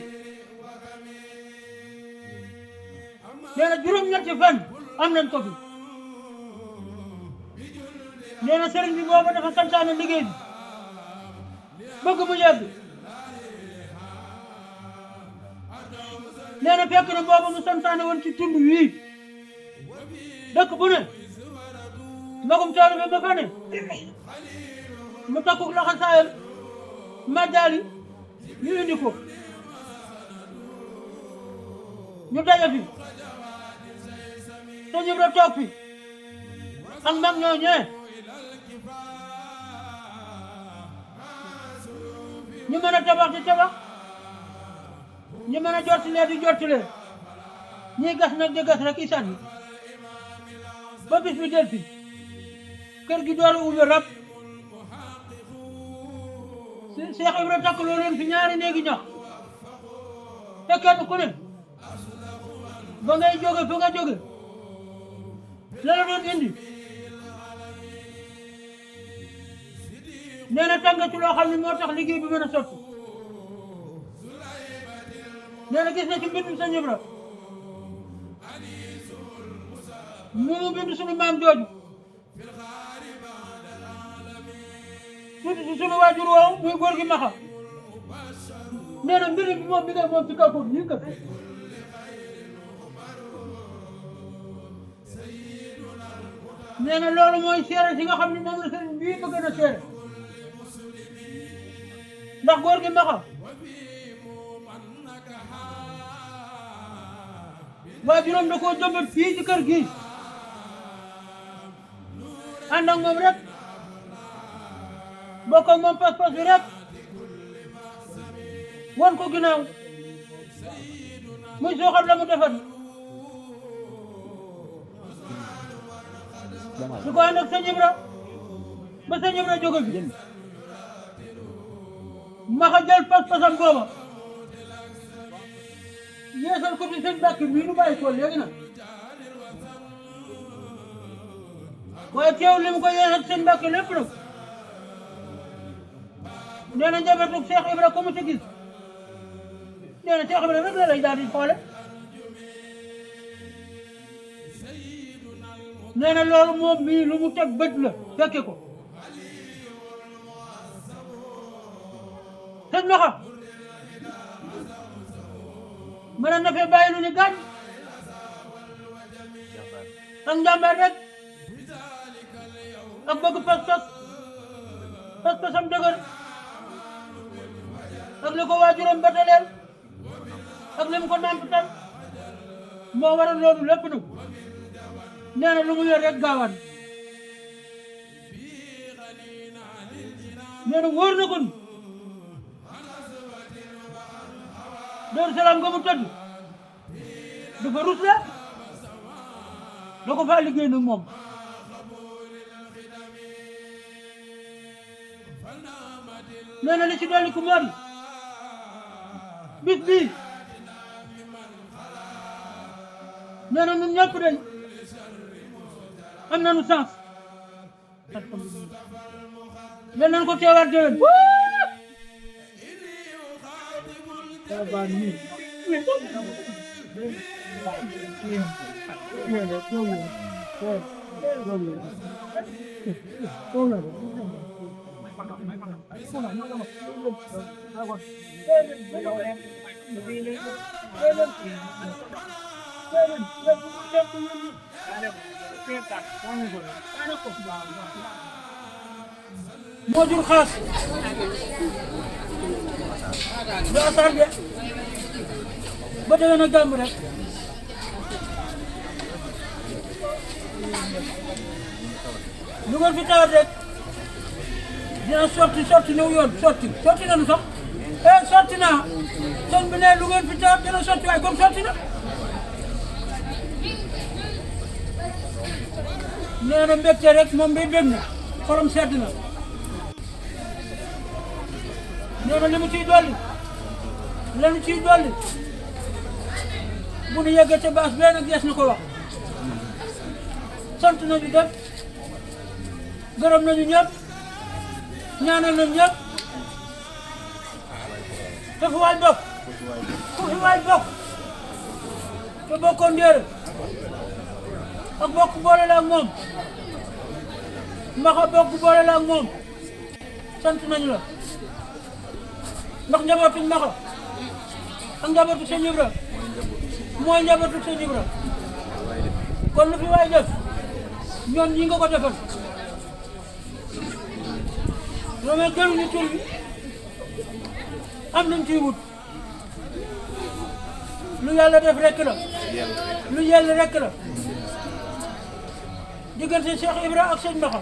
nee na juróom-ñetti fan am nañ ko fi nee na sëriñ bi booba dafa santaane liggéey bi bëgg mu yegg nee na fekk na booba mu santaane woon ci tund wii dëkk bu ne magum taalibe ba fa ne mu takku laxasaayam majjaali ñu indi ko ñu daje fi te ñu la toog fi ak mag ñooñee ñu mën a tabax di tabax ñu mën a jottilee di jottilee ñiy gas nag di gas rek i sànni ba bis bi del fi kër gi door a ubbi rab Cheikh Ibra takk loo leen fi ñaari néegi ñax te kenn ku ne ba ngay jóge fa nga jóge la la doon indi nee na tànga ci loo xam ne moo tax liggéey bi mën a sotti nee na gis na ci mbindum Sëñ Ibra mu bind sunu maam jooju surtout sunu waajur woowu muy góor gi maxa nee na mbir bi moom bi nga moom ci kaw foofu nii kat nee na loolu mooy seere si nga xam ne moom la sëriñ bii bëgg na seere ndax góor gi maxa waajuram da koo jëmbat fii ci kër gi ànd ak moom rek bokk ak moom pas-pas bi rek wan ko ginnaaw muy sooxat la mu defar su ko ànd ak Sëñ Ibra ba Sëñ Ibra jóge fi maxa jël pas-pasam booba yeesal ko ci sëñ Mbàkke bii nu bàyyi ko léegi nag waaye teew li mu ko yeesal sëñ Mbàkke lépp nag nee na njabootu Cheikh Ibra ko mu ci gis nee na Cheikh Ibra rek la lay daal di xoole nee na loolu moom mii lu mu teg bët la fekke ko sëñ Maxa mën na fee bàyyi lu ñu gaañ ak njàmbaar rek ak bëgg pas-pasam dëgër ak li ko waajuram bataleel ak li mu ko nàmpatal moo waral loolu lépp nag nee na lu mu yor rek gaawaan nee na wóor na ko ni Daaru Salaam nga mu tëdd dafa rus la da ko faa liggéey nag moom nee na li ci dolli ku moo di bis bii nee na ñun ñëpp dañ am nañu chance nee nañ ko teewaat déwén moo jur xaas do asar de ba déwén a gàmm rek lu ngeen fi tawat rek dina sotti ñëw yoon sotti nañu sax sotti naa sëñ bi ne lu ngeen fi tawat dina sotti waaye comme sotti na nee na mbégte rek moom day bég na xolam sedd na nee na li mu ciy dolli lanu ciy dolli bu nu yeggee ca baas bee nag yees na ko wax sant nañu def gërëm nañu ñëpp ñaanal nañu ñëpp te fu waay bokk ku fi waay bokk te bokkoon ndéere ak bokk boole la ak moom mbaxa bokk boole la ak moom sant nañu la ndax njabootu mbaxa ak njabootu Sëñ Ibra mooy njabootu Sëñ Ibra kon lu fi waay def ñoom ñi nga ko defal loolu jëluñu tur bi am nañ ciy wut lu yàlla def rekk la lu yell rekk la diggante Cheikh Ibra ak Sëñ Mbaxa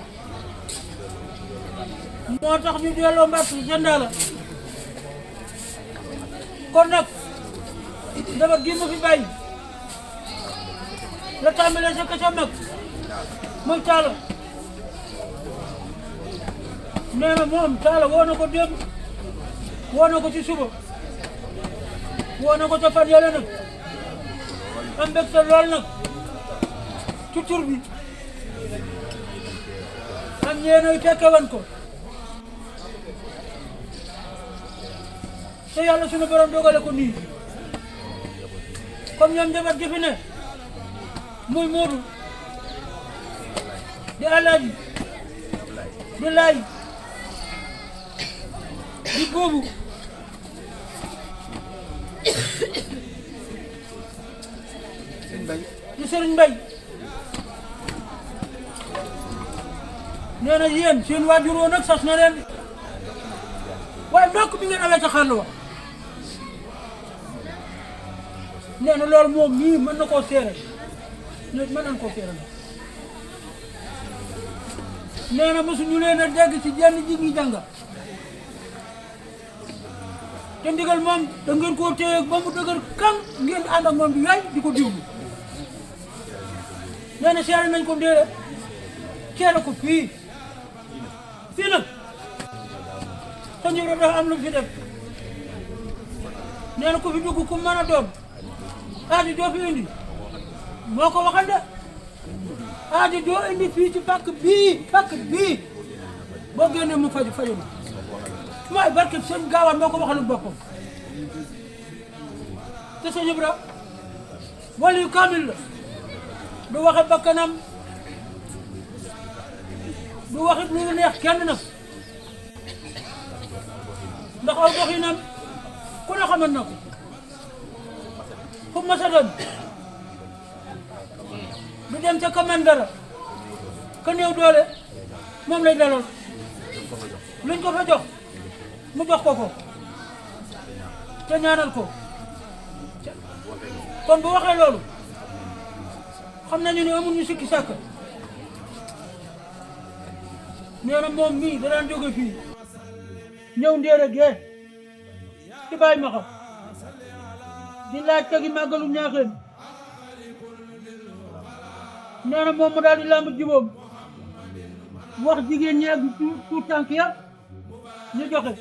moo tax ñu delloo mbatt jëndaa la kon nag njaboot gi mu fi bàyyi la tàmbalee sa ka ca mag muy Talla nee na moom Talla woo na ko démb woo na ko ci suba woo na ko ca fan yële nag am mbégte lool nag ci tur bi am ñeenooy fekke wan ko te yàlla sunu borom dogale ko nii comme ñoom njaboot gi fi ne muy Moodu di Alaaji di Laay di Buubu di Sëriñ Mbay nee na yéen seen waajur woon nag sas na leen waaye ndokk bi ngeen amee ca xarlu wa nee na loolu moom mii mën na koo seere mën nañ koo seere nee na mosuñu leen a dégg ci jenn ji ngi jànga te ndigal moom da ngeen koo téye ba mu dëgër kan ngeen ànd ak moom di yaay di ko diwlu nee na seere nañ ko ndéere seere ko fii nag Sëñ Ibra dafa am lu fi def nee na ku fi dugg ku mën a doon aadi doo fi indi moo ko waxal de aadi doo indi fii ci pàkk bii boo génnee mu faju na mooy barke Sëñ Gaawaan moo ko waxalul boppam te Sëñ Ibra wali yu kaamil la du waxe bakkanam du waxit lu neex kenn nag ndax aw doxinam ku ne xaman na ko fu mas a dem du dem ca commandara ka néew doole moom lay dalal luñ ko fa jox mu jox ko te ñaanal ko kon bu waxee loolu xam nañu ne amul ñu sikki sàkk nee na moom mii da daan jóge fii ñëw ndéere gee ci bàyyi ma xam di laaj tegi màggalu Ñaaxeen nee na moom mu daal di lamb jubóom wax jigéen ñi ak tuut tànk ya ñu joxe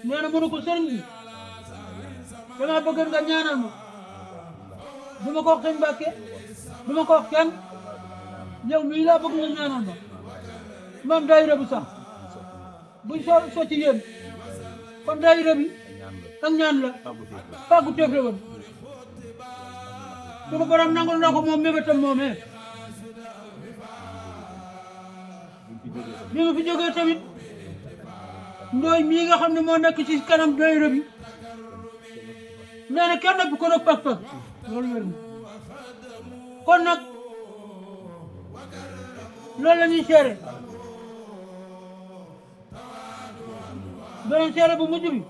nee na mënu ko sëriñ bi dama bëgg nga ñaanal ma du ma ko wax sëñ Mbàkke du ma ko wax kenn yow mii laa bëgg nga ñaanal ma moom daayira bu sax buñ so ci yéen kon daayira bi ak ñaan la fàggu teef la woon suñu borom nangul na ko moom mébétam moomee bi ma fi jógee tamit ndooy mii nga xam ne moo nekk ci kanam daayira bi nee na kenn bu ko nag pas-pas loolu wér na kon nag loolu la ñuy seere beneen seere bu mujj bi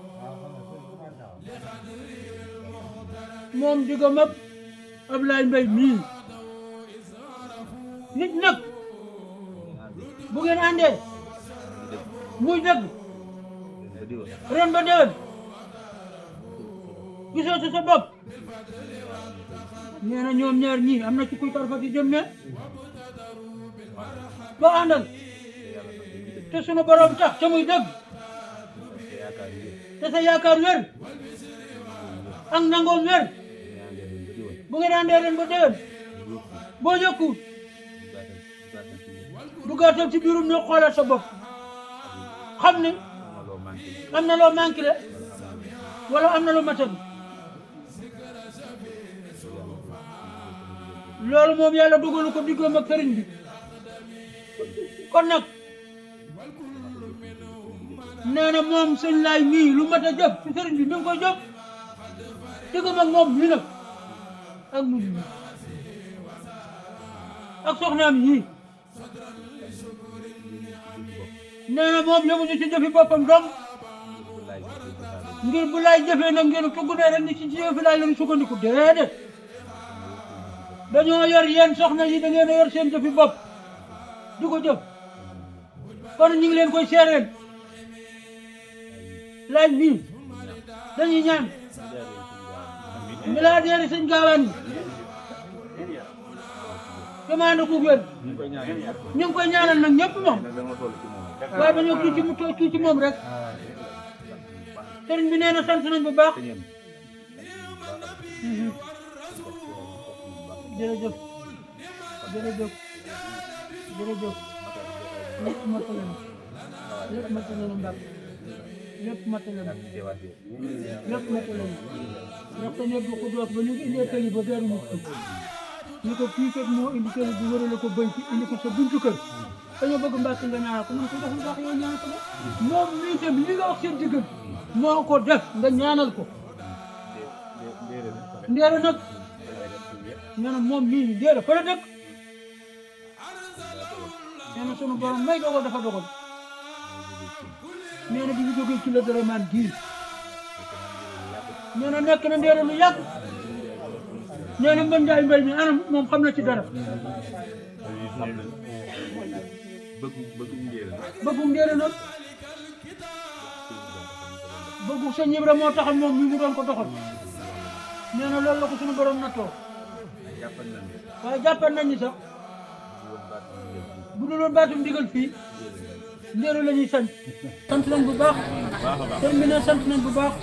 moom digga mag Ablaye Mbaye mii nit nag bu ngeen àndee muy dëgg ren ba déwén gisoo ci sa bopp nee na ñoom ñaar ñii am na ci kuy tarfa ci jëm ne ba àndal te sunu borom tax te muy dëgg te sa yaakaar wér ak nangoom wér bu ngeen àndee ren ba déwén boo yokku dugaatal ci biirum ñoo xoolaat sa bopp xam ne am na loo manqué le wala am na loo matal loolu moom yàlla dugalu ko diggoom ak sëriñ bi kon nag nee na moom sëñ laay mii lu mat a jëf ci sëriñ bi mi ngi koy jëf diggam ak moom mii nag ak mujj mi ak soxnaam yii nee na moom yóbbu ñu ci jëfi boppam dong ngir bu laay jëfee nag ngeen tugg ne rek ni ci jëfi laay lañu sukkandiku déedéet dañoo yor yéen soxna yi da ngeen a yor seen jëfi bopp di ko jëf kon ñu ngi leen koy seereel laaj bii dañuy ñaan milliardaire yi sëñ gaawaan yi commande ku wér ñu ngi koy ñaanal nag ñëpp moom waaye dañoo kii ci moom rek sëriñ bi nee na sant nañ bu baax jërëjëf jërëjëf jërëjëf lépp matale na lépp matale na mbàkk lépp matale na lépp matale na ndax te ñëpp ko doos ba ñu indee tëli ba beeru mu ñu ko kii kat moo indi tëli bu wërale ko bëñ ci indi ko sa buntu kër dañoo bëgg mbàkk nga ñaanal ko mun ko def lu baax yow ñaanal ko moom mii tam li nga wax seen diggante moo ko def nga ñaanal ko ndeere nag nee na moom mii ndeere fa la dëkk nee na sunu borom may dogal dafa dogal nee na bi ñu jógee ci la daramaan gii nee na nekk na ndeere lu yàgg nee na mën njaay mbay mi anam moom xam na ci dara bëggu ndeere nag bëggu sëñ Ibra moo taxal moom mi mu doon ko doxal nee na loolu la ko suñu borom nattoo waaye jàppal nañ ni sax bu dul woon baatum digal fii ndeeru la ñuy sant nañ bu baax sëñ bi ne sant nañ bu baax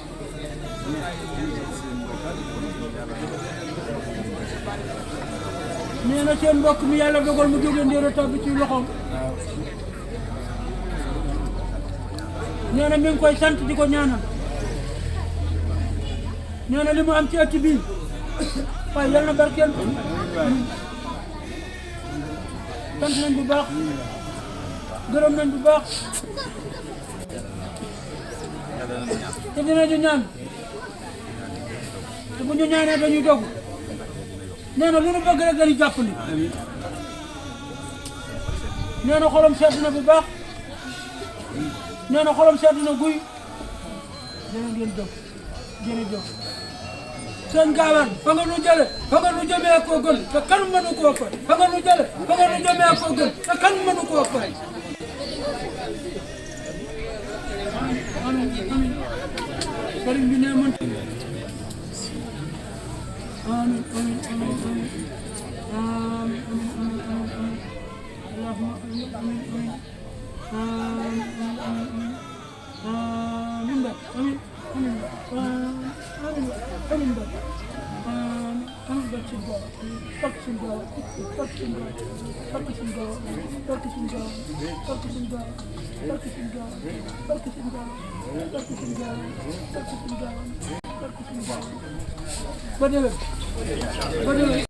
nee na seen mbokk mi yàlla dogal mu jógee ndeeru tàbbi ci loxoom nee na mi ngi koy sant di ko ñaanal nee na li mu am ci ëtt bii waaye yal na barkeel sant nañ bu baax gërëm nañ bu baax te dinañu ñaan te bu ñu ñaanee dañuy dogg nee na lu nu bëgg rek dañuy jàppandi nee na xolam sedd na bu baax nee na xolam sedd na guy dina ngeen jóg jërëjëf sëñ Gaawaan fa nga nu jële fa nga nu jëmee koo gën te kan mënu koo fay fa nga nu jële fa nga nu jëmee koo gën te kan mënu koo fay amiin amiin sëriñ bi ne mën amiin amiin amiin barke suñu gaaw barke suñu gaaw barke suñu gaaw barke suñu gaaw barke suñu gaaw barke suñu gaaw barke suñu gaaw barke suñu gaaw ba déwén ba déwén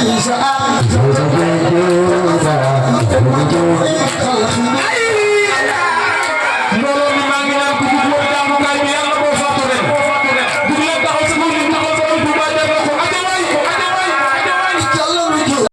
Bisa Thank you.